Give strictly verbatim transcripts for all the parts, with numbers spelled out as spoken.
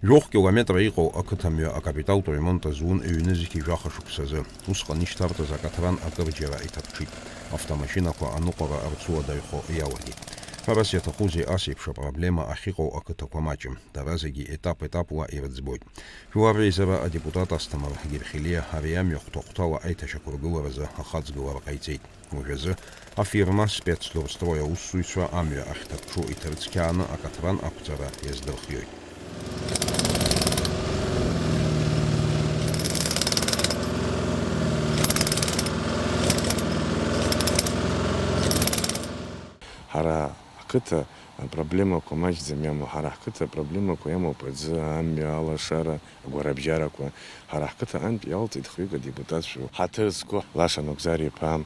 Жәохә километра иҟоу ақыҭамҩа акапиталтә ремонт азун ҩнызқьи жәаха шықәсазы. Усҟан ишьҭарҵаз акаҭран акырџьара иҭаԥҽит. Автомашьынақәа аныҟәара рцуадаҩхо иалагеит. Ҳәарас иаҭахузеи, ас еиԥш апроблема ахьыҟоу ақыҭақәа маҷым. Дара зегьы етап-етапла ирыӡбоит. Жәлар реизара адепутат Асҭамыр Герхелиа ари амҩа хәҭа-хәҭала аиҭашьақәыргыларазы ахаҵгылара ҟаиҵеит. Уажәазы афирма Спецдорстрой аусзуҩцәа амҩа ахьҭаԥҽу иҭарыцқьааны акаҭран ақәҵара иаздырхиоит. Ҳара ҳқыҭа апроблемақәа маҷӡам иамоу, ҳара ҳқыҭа апроблемақәа иамоуп аӡы, амҩа, алашара, агәарабжьарақәа. Ҳара ҳқыҭа антә иалҵит хҩык адепутатцәа. Ҳаҭыр зқәу Лаша Ногзар-иԥа,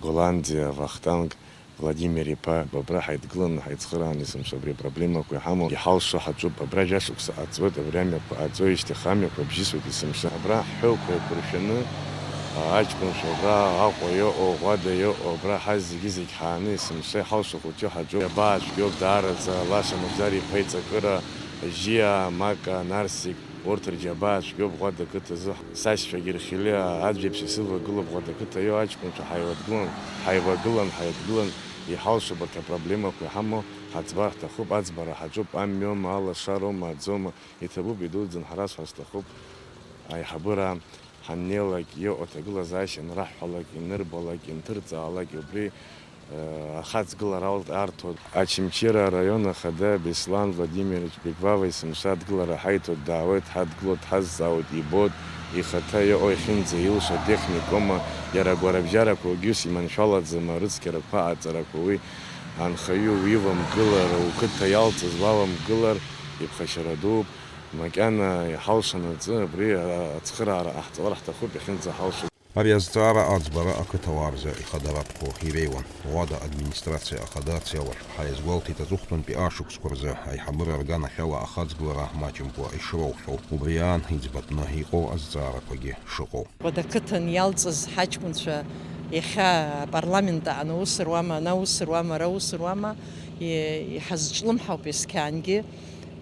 Голландиа, Вахтанг Владимир-иԥа, абра ҳаидгыланы ҳаицхырааны, есымша абри апроблемақәа иҳамоу, иҳалшо ҳаҿуп. Абра жәашықәса ҟаҵуеит, абри амҩақәа ҟаҵоижьҭеи амҩақәа бжьысуеит есымша. Абра ҳҳәоуқәа еиқәыршәаны, аҷкәынцәа абра Аҟәа иҟоу, Ӷәада иҟоу, абра ҳазегьы-зегь ҳааны есымша иҳалшо хәыҷы ҳаҿуп. Абаа цәгьоуп даараӡа, Лаша Ногзар-иԥа иҵакыра, Жьиа, Мака, Нарсик, Урҭ рџьабаа цәгьоуп Ӷәада қыҭазы. Сашьцәа Герхелиа аӡәӡәаԥшь исывагылоуп Ӷәада қыҭа иоу аҷкәынцәа ҳаивагылан, ҳаивагылан, ҳаидгылан, иҳалшоуп арҭ апроблемақәа иҳамоу, ҳаӡбар ҳҭахуп, аӡбара ҳаҿуп, амҩоума, алашароума, аӡоума, иҭабуп, идуӡӡан ҳарасҳәар сҭахуп, аиҳабыра ҳаннеилак, иҟоу аҭагылазаашьа анраҳҳәалак, инырбалак, инҭырҵаалак, убри ахаҵгылара алт-, арҭоит. Очамчыра араион ахада Беслан Владимирович Беглава есымша адгылара ҳаиҭоит, даауеит, ҳадгылоит, ҳазҵаауеит, ибоит, ихаҭа иҟоу, иахьынӡаилшо атехникома, иара агәарабжьарақәа угьы иманшәалаӡам, арыцқьарақәа, аҵарақәа уи анхаҩы уивамгылар, уқыҭа иалҵыз уавамгылар, иԥхашьара дууп. Макьана иҳалшанаҵы абри ацхыраара ҟаҳҵалар ҳҭахуп, иахьынӡаҳалшо. Ари азҵаара аӡбара ақыҭауаа рзы ихадаратәқәоу иреиуан. Ӷәада администрациа ахада Цеуа Шәԥҳа иазгәалҭеит аҵыхәтәантәи ашықәсқәа рзы аиҳабыра рганахьала ахаҵгылара маҷымкәа ишроухьоу, убри аан иӡбатәны иҟоу азҵаарақәагьы шыҟоу. Ӷәада ақыҭан иалҵыз ҳаҷкәынцәа иахьа апарламент аҟны аус руама, ана аус руама, ара аус руама, и-, иҳазҿлымҳауп есқьаангьы.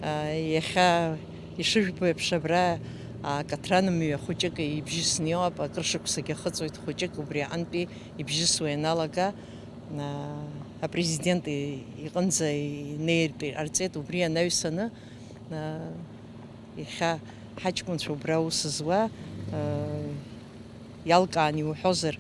А, иахьа ишыжәбо еиԥш, абра, а, акаҭран мҩа хәыҷык ибжьысны иҟоуп, акыр шықәсагьы ахыҵуеит хәыҷык, убри аҟынтәи ибжьысуа ианалага, а, апрезидент и-, иҟынӡа инеиртә иҟарҵеит, убри анаҩсаны, а, иахьа ҳаҷкәынцәа убра аус зуа, а, иалкаан иуҳәозар,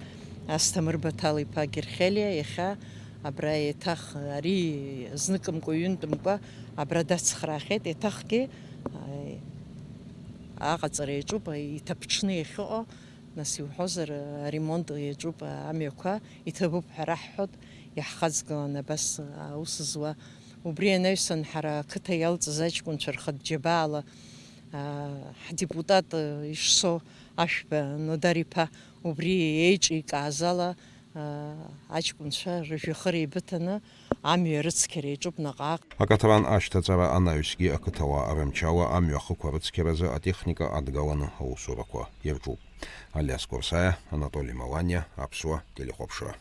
Асҭамыр Баҭал-иԥа Герхелиа иахьа абра еиҭах ари зныкымкәа, ҩынтәымкәа абра дацхраахьеит, еиҭахгьы, а, аҟаҵара иаҿуп, иҭаԥҽны иахьыҟоу, нас иуҳәозар, аремонт иаҿуп амҩақәа, иҭабуп ҳәа раҳҳәоит, иаҳхаҵгылан абас аус зуа. Убри анаҩсан ҳара ақыҭа иалҵыз аҷкәынцәа рхатә џьабаала, а, ҳдепутат, а, Ишсо Ашәба Нодар-иԥа убри еиҿикааз ала, аа, аҷкәынцәа рыжәҩахыр еибыҭаны амҩа рыцқьара иаҿуп наҟ-ааҟ. Акаҭран ашьҭаҵара анаҩсгьы ақыҭауаа рымчала амҩа ахықәа рыцқьаразы атехника адгаланы аусурақәа ирҿуп. Алиас Курсаиа, Анатоли Маланиа, Аԥсуа телехәаԥшра.